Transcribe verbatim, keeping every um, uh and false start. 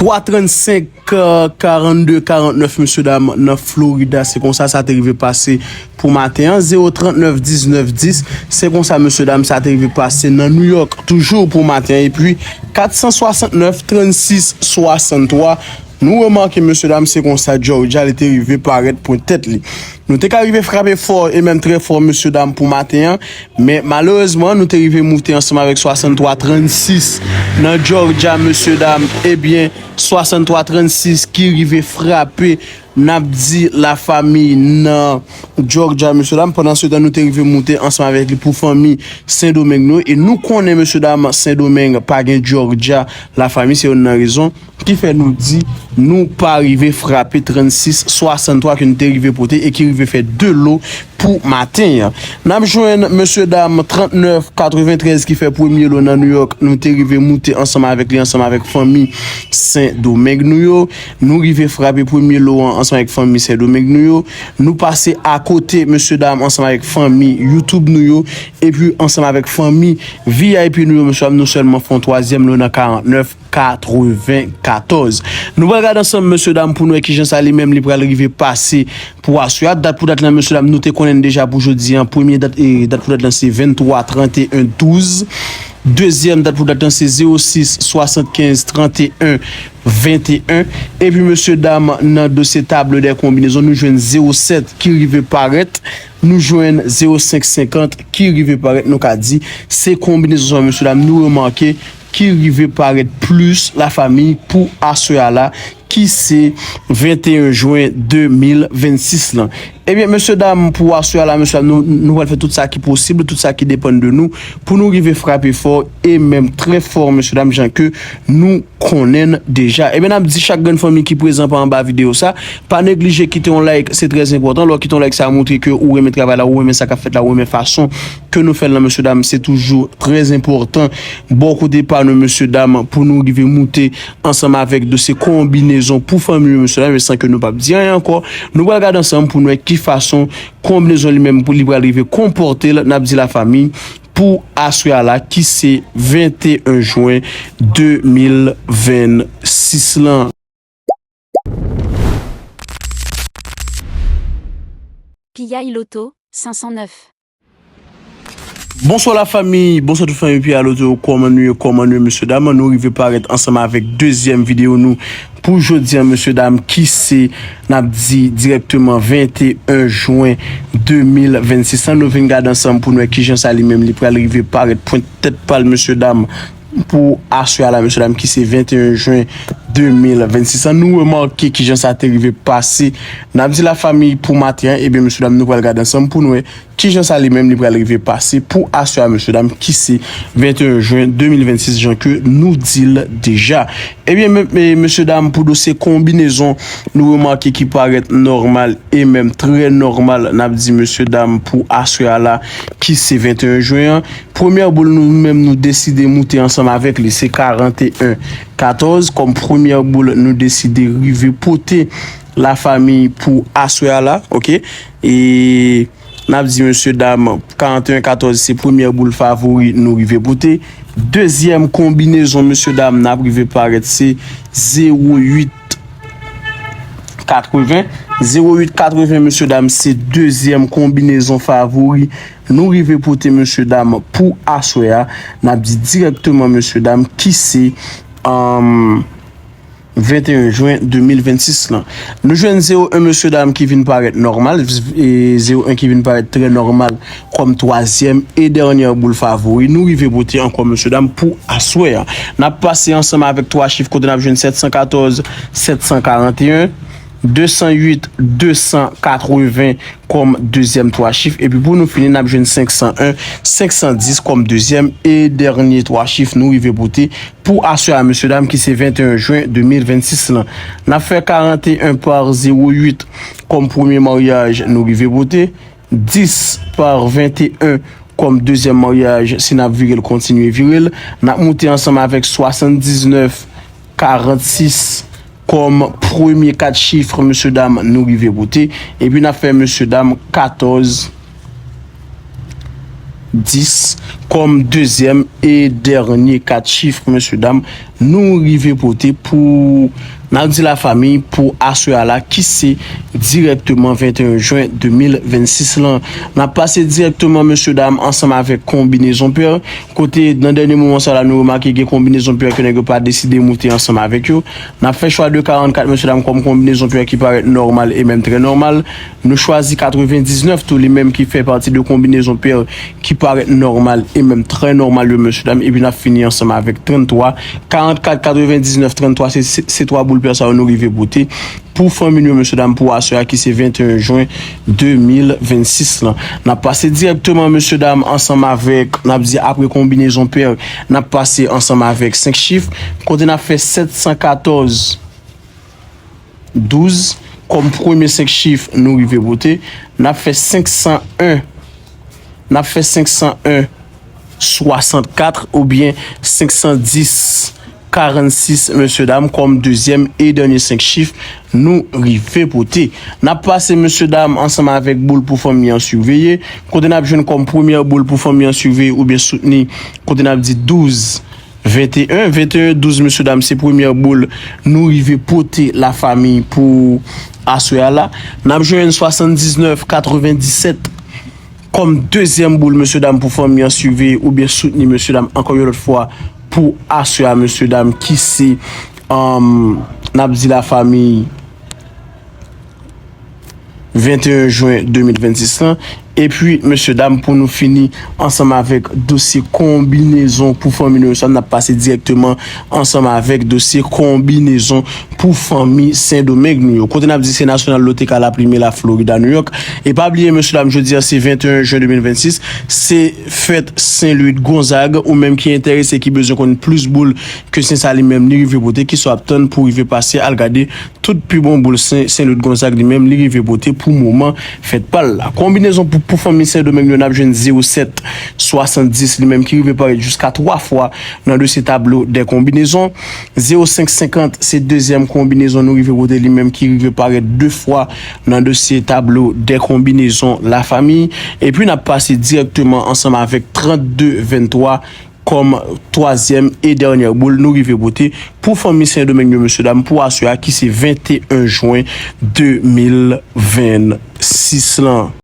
twa trannsenk, karannde, karannèf, mesye dam, nan Florida. Se konsa sa te rive pase pou maten an. Zewo trannèf diznèf dis, se konsa, mesye dam, sa te rive pase nan New York, toujou pou maten an. Epi, kat san swasantnèf trannsis swasanntwa, nou remake, mesye dam, se konsa Georgia, li te rive parèt pwent tèt li. Nou te ka rive frape fò e menm trè fò, mesye dam, pou maten an, men malerezman, nou te rive moute ansanm avèk swasanntwa trannsis nan Georgia, mesye dam, ebyen, swasanntwa trannsis ki rive frape, n ap di, lafanmi nan Georgia, mesye dam. Pandan se tan, nou te rive moute ansanm avèk li pou fanmi Sendomeng nou, e nou konnen, mesye dam, Sendomeng pa gen Georgia, lafanmi, se youn nan rezon ki fè nou di nou pa rive frape trannsis swasanntwa ke nou te rive pote e ki rive fè de lo pou maten an. N ap jwenn mesye dam trannèf katreventrèz ki fè premye lo nan New York. Nou te rive moute ansanm avèk li, ansanm avèk fanmi Sendomeng nou yo. Nou rive frape premye lo an ansanm avèk fanmi Sendomeng nou yo. Nou pase akote, mesye dam, ansanm avèk fanmi YouTube nou yo. Epi ansanm avèk fanmi V I P nou yo, mesye dam, nou sèlman fè yon twazyèm lo nan karantnèf katrevenkatòz. Nou pral gade ansanm, mesye dam, pou nou wè kijan sa li menm li pral rive pase pou aswè a. Dat pou dat lan, mesye dam, nou te konnen deja pou jodi an. Premye dat, e, dat pou dat lan se venntwa trannteyen douz. Dezyèm dat pou dat lan se zewo sis swasannkenz trannteyen venteyen. Epi, mesye dam, nan dosye tablo dè konbinezon, nou jwenn zewo sèt ki rive parèt. Nou jwenn zewo senk senkant ki rive parèt. Nou ka di se konbinezon sa, mesye dam, nou remake ki rive parèt plis, lafanmi, pou aswè a la, ki se venteyen jen de mil vennsis lan. Ebyen, mesye dam, pou aswè a la, mesye dam, nou, nou pral fè tout sa ki posib, tout sa ki depann de nou, pou nou rive frape fò e menm trè fò, mesye dam, jan ke nou konnen deja. Ebyen, n ap di chak grenn fanmi ki prezan pa anba videyo sa, pa neglije kite yon like, se trè enpòtan. Lè w kite yon like, sa montre ke ou renmen travay la, ou renmen sa k ap fèt la, ou renmen fason ke nou fè l lan, mesye dam, se toujou trè enpòtan. Bò kote pa nou, mesye dam, pou nou rive moute ansanm avèk dosye konbinezon pou fanmi yo, mesye dam, e san ke nou p ap di anyen ankò, nou pral gade ansanm pou nou wè ki fason konbinezon li menm pou li pral rive konpòte l, n ap di lafanmi, pou aswè a la, ki se venteyen jen de mil vennsis lan. Piyay Loto, senk san nèf. Bonswa lafanmi, bonswa tout fanmi Piyay Loto, kòman nou ye, kòman nou ye, mesye dam, nou rive parèt ansanm avèk dezyèm videyo nou pou jodi an, mesye dam, ki se, n ap di dirèkteman venteyen jen de mil vennsis lan. Nou vin gade ansanm pou nou wè kijan sa li menm li pral rive parèt pwent tèt pa l, mesye dam, pou aswè a la, mesye dam, ki se venteyen jen de mil vennsis lan. Nou remake kijan sa te rive pase. N ap di lafanmi pou maten an, ebyen, mesye dam, nou pral gade ansanm pou nou wè kijan sa li menm li pral rive pase pou aswè a, mesye dam, ki se venteyen jen de mil vennsis, jan ke nou di l deja. Ebyen, me-, me-, mesye dam, pou dosye konbinezon, nou remake ki parèt nòmal e menm trè nòmal, n ap di, mesye dam, pou aswè a la, ki se venteyen jen an. Premyè boul nou menm nou deside moute ansanm avèk li, se karanteyen katòz kòm premyè boul nou deside rive pote lafanmi pou aswè a la, oke? E n ap di, mesye dam, karanteyen katòz se premyè boul favori nou rive pote. Dezyèm konbinezon, mesye dam, n ap rive parèt se zewo uit katreven. Zewo uit katreven, mesye dam, se dezyèm konbinezon favori nou rive pote, mesye dam, pou aswè a. N ap di dirèkteman, mesye dam, ki se, um, venteyen jen de mil vennsis lan. Nou jwenn zewo en, mesye dam, ki vin parèt nòmal, e zewo en ki vin parèt trè nòmal kòm twazyèm e dènyè boul favori nou rive pote ankò, mesye dam, pou aswè a. N ap pase ansanm avèk twa chif kote n ap jwenn sèt san katòz, sèt san karanteyen, de san uit, de san katreven kòm dezyèm twa chif. Epi pou nou fini, n ap jwenn senk san en, senk san dis kòm dezyèm e dènyè twa chif nou rive pote pou aswè a, mesye dam, ki se venteyen jen de mil vennsis lan. N ap fè karanteyen pa zewo uit kòm premye maryaj nou rive pote, dis pa venteyen kòm dezyèm maryaj, si n ap vire l, kontinye vire l. N ap moute ansanm avèk swasanndiznèf karannsis kòm premye kat chif, mesye dam, nou rive pote. Epi n ap fè, mesye dam, katòz dis kòm dezyèm e dènyè kat chif, mesye dam, nou rive pote pou, n ap di lafanmi, pou aswè a la ki se dirèkteman venteyen jen de mil vennsis lan. N ap pase dirèkteman, mesye dam, ansanm avèk konbinezon pè. Kote nan dènye moman sa la, nou remake gen konbinezon pè ke nèg yo pa deside moute ansanm avèk yo. N ap fè chwa de karannkat, mesye dam, kòm konbinezon pè ki parèt nòmal e menm trè nòmal. Nou chwazi katrevendiznèf tou, li menm ki fè pati de konbinezon pè ki parèt nòmal e menm trè nòmal yo, mesye dam. Epi n ap fini ansanm avèk tranntwa. Karannkat, katrevendiznèf, tranntwa, se, se, se twa boul pè sa yo nou rive pote pou fanmi nou yo, mesye dam, pou aswè a ki se venteyen jen de mil vennsis lan. N ap pase dirèkteman, mesye dam, ansanm avèk, n ap di apre konbinezon pè, n ap pase ansanm avèk senk chif, kote n ap fè sèt san katòz douz kòm premye senk chif nou rive pote. N ap fè senk san en, n ap fè senk san en swasannkat oubyen senk san dis karannsis, mesye dam, kòm dezyèm e dènye senk chif nou rive pote. N ap pase, mesye dam, ansanm avèk boul pou fanmi an siveye, kote n ap jwenn kòm premyè boul pou fanmi an siveye oubyen soutni, kote n ap di douz venteyen. Venteyen douz, mesye dam, se premyè boul nou rive pote lafanmi pou aswè a la. N ap jwenn swasanndiznèf katrevenndisèt kòm dezyèm boul, mesye dam, pou fanmi an siveye oubyen soutni, mesye dam, ankò yon lòt fwa, pou aswè a, mesye dam, ki se, um, n ap di lafanmi, venteyen jen de mil vennsis lan. Epi, mesye dam, pou nou fini ansanm avèk dosye konbinezon pou fanmi nou yo, sa n ap pase dirèkteman ansanm avèk dosye konbinezon pou fanmi Sendomeng nou yo. Kote n ap di se Nasyonal Loteka Laplime la Florida, New York. E pa bliye, mesye dam, jodi a se venteyen jen de mil vennsis, se fèt Sen Lwi Gonzag, ou menm ki enterese, ki bezwen konn plis boul ke Sen sa li menm li rive pote, kisa w ap tann pou rive pase al gade tout pi bon boul Sen, Sen Lwi Gonzag li menm li rive pote pou moman fèt pa l la. Konbinezon pou, pou fanmi Sendomeng yo, n ap jwenn zewo sèt swasanndis li menm ki rive parèt jiska twa fwa nan dosye tablo dè konbinezon. Zewo senk senkant se dezyèm konbinezon nou rive pote li menm ki rive parèt de fwa nan dosye tablo dè konbinezon lafanmi. Epi n ap pase dirèkteman ansanm avèk trannde venntwa kòm twazyèm e dènyè boul nou rive pote pou fanmi Sendomeng yo, mesye dam, pou aswè a ki se venteyen jen de mil vennsis lan.